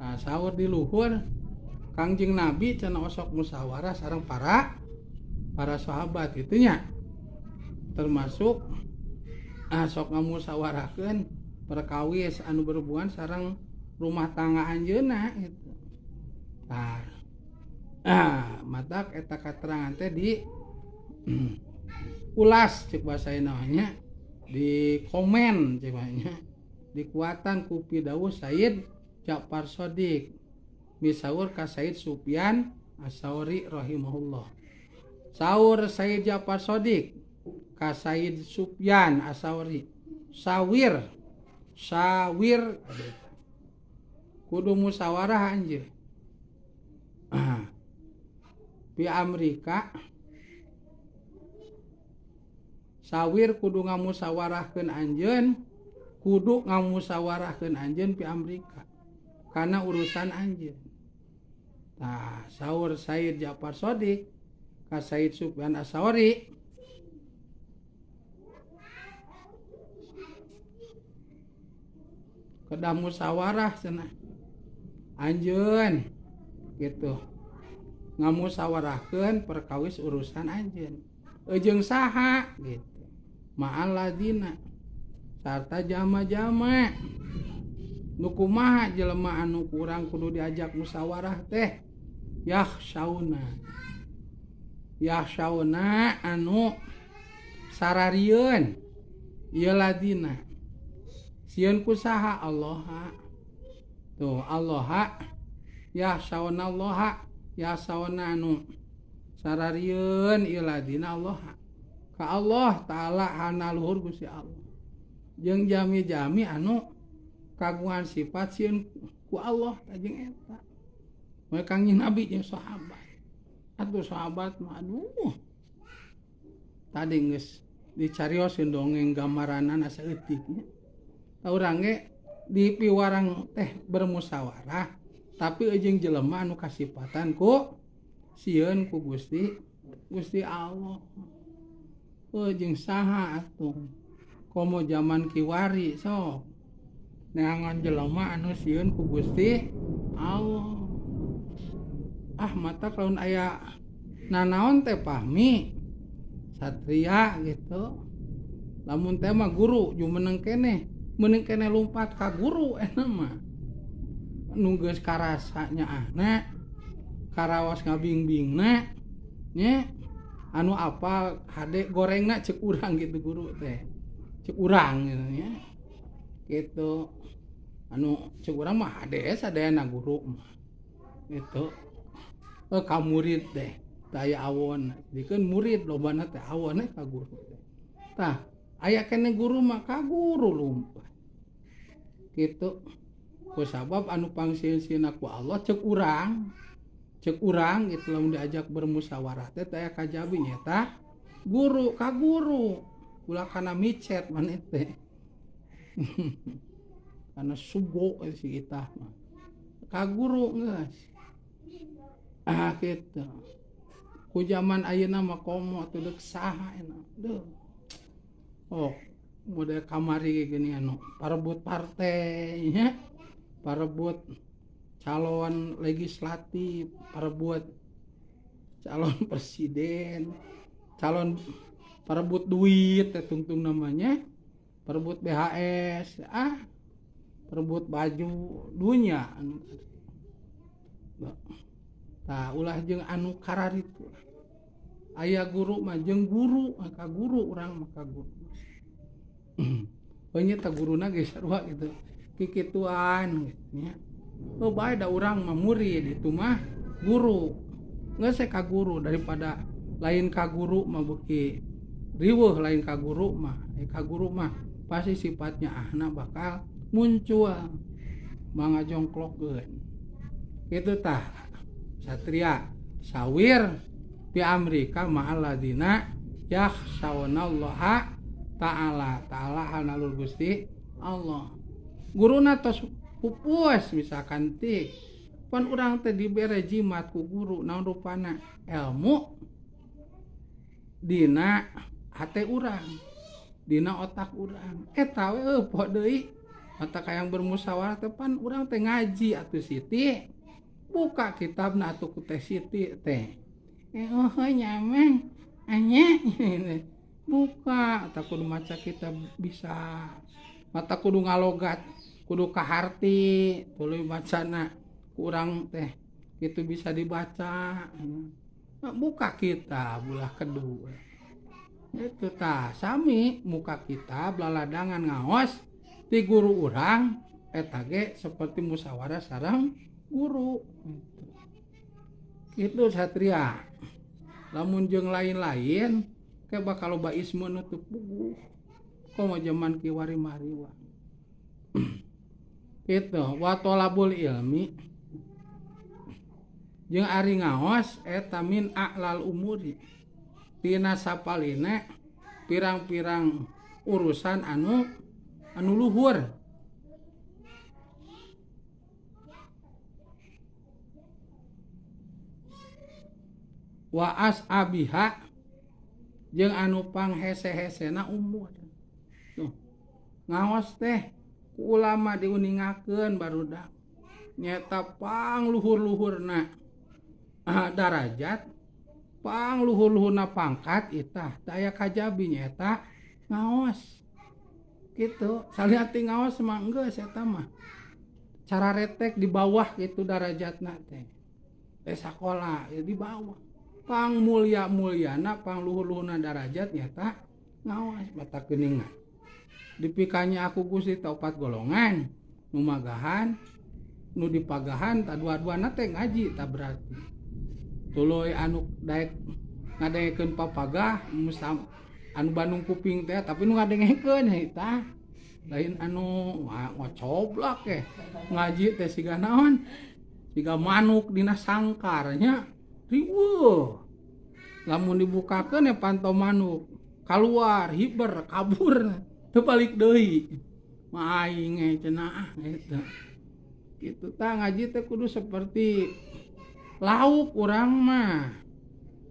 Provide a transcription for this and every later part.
Nah, saur di luhur Kangjeng Nabi cenah osok musyawarah sareng para sahabat kitu nya. Termasuk sok ngamusyawarahkeun perkawis anu berhubungan sareng rumah tangga anjeunna gitu. Tah. Matak eta katerangan teh di ulas cek bahasa nya, di komen cek nya, dikuatan ku pidawuh Sayyid Ja'far Shadiq misaur ka Sayyid Sufyan As-Sauri rahimahullah. Saur Sayyid Ja'far Shadiq ka Sayyid Sufyan As-Sauri, sawir sawir kudu musyawarah anjeun. Pi Amerika sawir kudu ngamusyawarahkeun anjeun, kudu ngamusyawarahkeun anjeun pi Amerika karena urusan anjeun. Tah saur Sayyid Ja'far Shadiq ka Sayyid Sufyan As-Sauri, kedah musyawarah cenah anjeun gitu, ngamusyawarahkeun perkawis urusan anjeun jeung saha gitu, ma'aladina sarta jama-jama nu kumaha jelema anu kurang kudu diajak musyawarah teh, yahsyauna yahsyauna anu sararieun ieu ladina sieun ku saha Allah. Tuh Allah yahsyauna Allah yahsyauna anu sararieun ieu ladina Allah ka Allah taala hana luhur Gusti Allah jeung jami-jami anu kagungan sifat sieun ku Allah tah jeung eta we Kangjeng Nabi jeung sahabat. Atuh sahabat mah aduh tadi geus dicarioskeun dongeng gambaranana saeutik nya. Tah urang ge di piwarang teh bermusyawarah tapi jeung jelema anu kasipatan ku sieun ku Gusti Gusti Allah. Jeung saha atuh komo zaman kiwari sok neangan jelema anu sieun ku Gusti Allah. Ah mata lamun aya nanaon teh pahmi satria gitu, lamun teh mah guru jumeneng keneh meunang keneh lumpat ka guru eta mah nu geus karasa nyaahna karaos ngabingbingna nya anu apal hade gorengna cek urang gitu guru teh cek urang gitu nya gitu, anu cek urang mah hade sadayana guru mah gitu. Ka murid teh daya awon dikeun murid lobana teh awon ka guru teh. Tah aya keneh guru mah ka guru lumpat gitu ku sabab anu pangsieun-sieunna ku Allah cek urang gitu lamun diajak bermusyawarah teh aya kajabi nyata guru ka guru ulah kana micet maneh teh kana sugo si itah mah ka guru geus. Ah gitu ku zaman ayeuna mah komo atuh deuk saha enak deuh. Oh model kamari gini anu parebut partai nya, parebut calon legislatif, parebut calon presiden, calon parebut duit teh tungtung namanya, parebut BHS, ah parebut baju dunya anu. Tah ulah jeung anu kararitu. Aya guru mah jeung guru, ka guru urang mah ka guru. Heunya teh guruna ge sarua gitu. Kikituan gitu nya. Oh bae da urang mah murid itu mah guru. Geus ka guru daripada lain ka guru mah beuki riweuh lain ka guru mah. Ka guru mah pasti sifatnya ahna bakal muncul mangajongklokkeun. Kitu tah. Satria sawir di Amerika ma'aladina yakhshawnallaha ta'ala ta'ala halnalur Gusti Allah. Guruna tos pupus misalkan ti pan urang teh dibere jimat ku guru naon rupana ilmu dina hate urang dina otak urang eta we eueuh deui Mata kayang bermusyawarah teh pan urang teh ngaji atuh Siti. Buka kitabna atuh ku teh Siti teh. Oh nyameng anya buka tak kudu maca kitab bisa. Mata kudu ngalogat, kudu kaharti, tuluy macana kurang teh itu bisa dibaca. Buka kitab ulah kedu. Itu tah sami muka kitab laladangan ngaos ti guru urang eta ge seperti musyawarah sareng guru. Itu Satria. Lamun jeung lain-lain ke bakal loba isme nu teu puguh. Komo zaman kiwari mariwa. Kitu wa talabul ilmi jeung ari ngaos eta min a'lal umuri. Tina sapaline pirang-pirang urusan anu luhur. Wa as'abiha jeung anu panghese-hesena umur. Tuh, ngaos teh ku ulama diuningakeun barudak. Nyeta pangluhur-luhurna darajat, pangluhur-luhurna pangkat itah teu aya kajabi nyeta ngaos. Kitu, saliati ngaos mah geus eta mah. Cara retek di bawah gitu darajatna teh. Teh sakola ya di bawah. Pang mulia-muliana, pang luhur-luhurna darajat nyata ngaos mata geuningan. Dipikanya aku Gusti ta opat golongan, nu magahan, nu dipagahan ta dua-duana teh ngaji ta berarti. Tuluy anu daek ngadengekeun papagah anu Bandung kuping teh tapi nu ngadengekeun eta lain anu ngocoblak eh ngaji teh siga naon? Siga manuk dina sangkar nya. Riweuh. Lamun dibukakeun ya panto manuk kaluar hiber kabur teu balik deui. Mah aing ge cenah ah eta. Kitu tah ngaji teh kudu seperti lauk urang mah.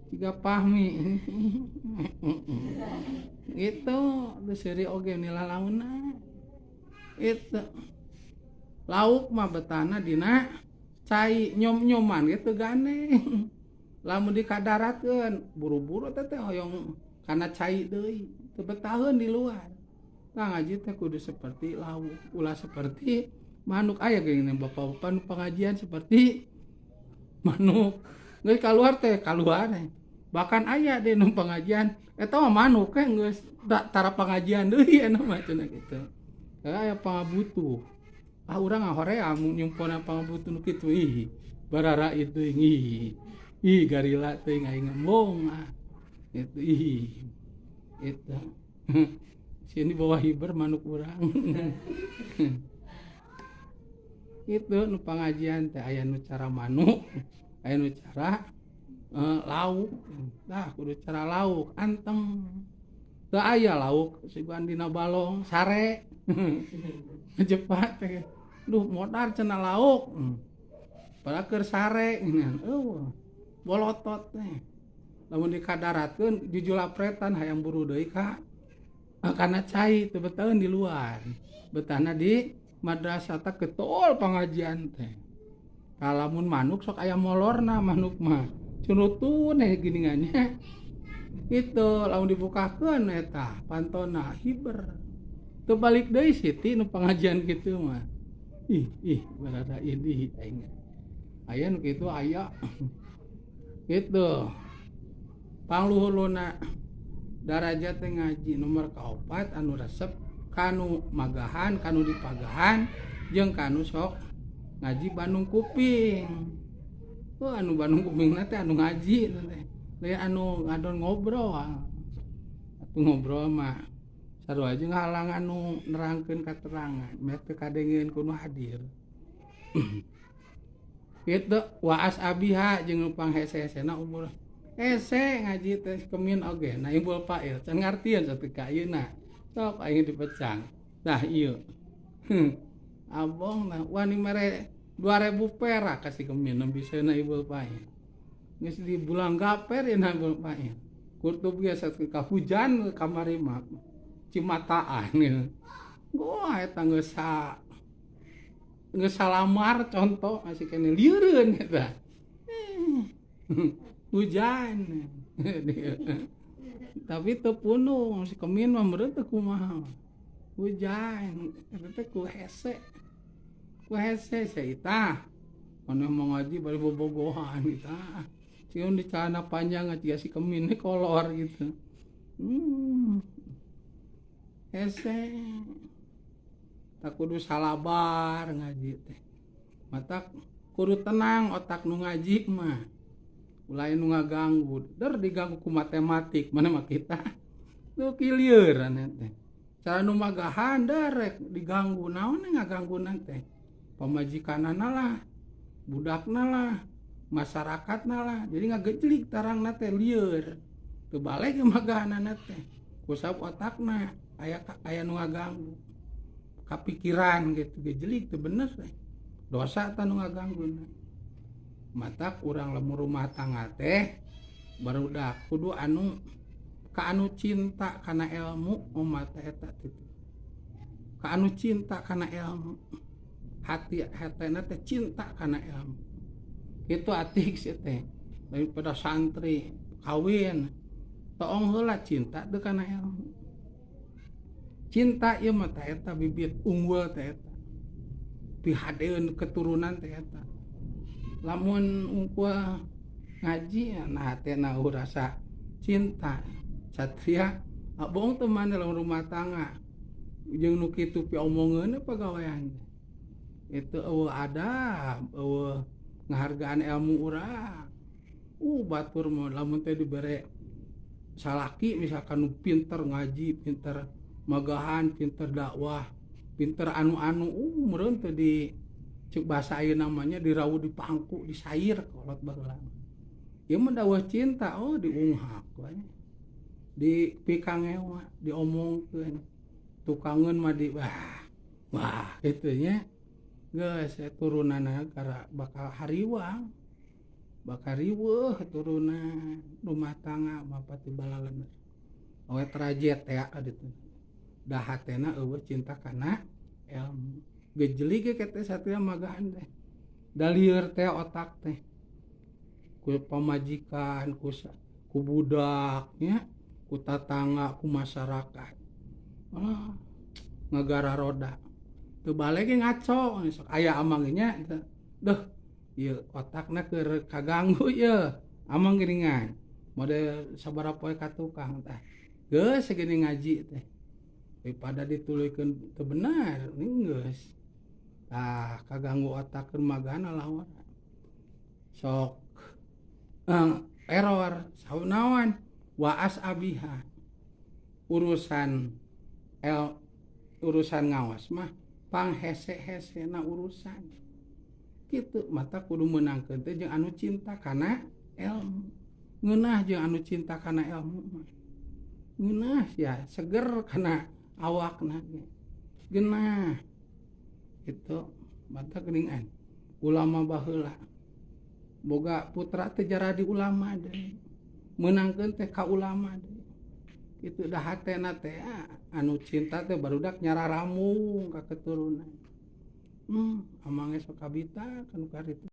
Siga pahmi. Gitu, teu seuri oge nilalauna. Itu. Lauk mah betana dina cai nyom-nyoman gitu gandeng. Lamun dikadaratkeun buru-buru teh teh hoyong kana cai deui teu betaheun di luar. Tah ngaji teh kudu seperti lauk, ulah seperti manuk. Aya geuning bapak-bapak nu pengajian seperti manuk. Geus kaluar teh kaluar. Bahkan aya deui nu pengajian eta mah manuk teh geus tara pengajian deui eta mah cenah kitu. Aya pangabutuh. Ah urang ngahoream nyumpona pangabutuh nu kitu ih. Barara itu ih. Ih garila teuing aing ngembong ah. Itu ih. Itu. Sini bawa hiber manuk urang. Itu nu pangajian teh aya nu cara manuk, aya nu cara lauk. Tah kudu cara lauk anteng. Teu aya lauk sigan dina balong sare. Jepat teh. Duh modar cenah lauk. Padahal keur sare geuningan. Eueuh. Bolotot teh. Lamun dikadaratkeun jujulapretan hayang buru deui ka kana cai teu betaheun di luar. Betahna di madrasah teh ketol pangajian teh. Lamun manuk sok aya molorna manuk mah. Cunutun eh geuningannya. Kitu lamun dibukakeun eta pantona hiber. Teu balik deui Siti nu pangajian kitu mah. Ih ih barada ih aing. Aya nu kitu aya. Gitu. Pangluhurna darajat teh ngaji nomor kaopat anu resep kanu magahan, kanu dipagahan jeung kanu sok ngaji Bandung kuping. Oh, anu Bandung kupingna teh anu ngaji teh. Lain anu ngadon ngobrol. Atuh ngobrol mah sarua jeung ngahalang anu nerangkeun katerangan, meh teu kadengeun ku nu hadir. Kitu wa as'abiha jeung panghese-hesena umur. Hese ngaji teh kemin oge na ibul fa'il can ngartieun sateuk ayeuna. Sok aing dipecang. Tah ieu. Abong nah wani mere 2000 perak kasih kemin bisa na ibul fa'il. Geus di bulan gaper na ibul fa'il. Kurtub ge sateuk hujan kamari mah cimataan. Wah eta geus salamar contoh masih kene lieureun eta. Hujan. Tapi teu punung si kemin mah meureun teu kumaha. Hujan eta teh ku hese. Ku hese sia maneh mau ngaji bari bobogohan gitu. Sieun di celana panjang jiga si kemin kolor gitu. Hese. Tak kudu salabar ngaji teh. Matak kudu tenang otak nu ngaji mah. Ulah nu ngaganggu, der diganggu ku matematik mana mah kita. Tuh kilieuran teh. Cara nu magahan derek diganggu naon ngagangguna teh. Pamajikanana lah, budakna lah, masyarakatna lah. Jadi ngagejlik tarangna teh lieur. Teu balik magahanana teh. Kusab otakna aya nu ngaganggu. Kapikiran gitu gejlik teu bener teh. Dosa tah nu ngagangguna. Matak urang lamun rumah tangga teh barudak kudu anu ka anu cinta kana ilmu umat eta kitu. Ka anu cinta kana ilmu. Hati hatena teh cinta kana ilmu. Kitu atik sih teh. Daripada santri kawin toong heula cinta teu kana ilmu. Cinta ieu mah teh eta bibit unggul teh eta. Pihadeun keturunan teh eta. Lamun unggul ngaji nah hatena rasa cinta. Satria bohong teu maneh lamun rumah tangga jeung nu kitu piomongeun pagawean. Itu eueuh adab, eueuh ngahargaan ilmu urang. Batur mah lamun teh dibere salaki misalkan nu pinter ngaji, pinter magahan, pinter dakwah, pinter anu-anu, meureun teh di cek bahasa ayeuna namanya dirawu di pangku, disair kolot baheula. Ieu mah dakwah cinta, oh diunghak we. Di pikangewa, diomongkeun. Tukangeun mah di wah kitu nya. Geus turunanna gara bakal hariwang. Bakal riweuh turunan rumah tangga mah pati balaleuneur. Awe trajet teh ditu. Da hatena eueuh cinta kana ilmu. Gejelig ge teh satria magahan teh. Da lieur teh otak teh. Ku pamajikan, ku budak nya, ku tatangga, ku masyarakat. Ngagara roda. Teu balik ge ngaco sok aya amang nya deuh ieu otakna keur kaganggu ieu amang geuningan model sabaraha poe ka tukang tah geus geuning ngaji teh daripada dituluykeun teu bener geus tah kaganggu otak keur magana lah sok error saunawan waas abiha urusan urusan ngawas mah panghese-hesena urusan kitu mata kudu meunangkeun teh jeung anu cinta kana ilmu ngeunah jeung anu cinta kana ilmu mah ngeunah sia seger kana awakna ge geunah kitu mata geuningan ulama baheula boga putra teh jaradi ulama deui meunangkeun teh ka ulama deui kitu da hatena teh anu cinta teh barudak nyararamung ka keturunan. Amang sok kabita kanu karitu.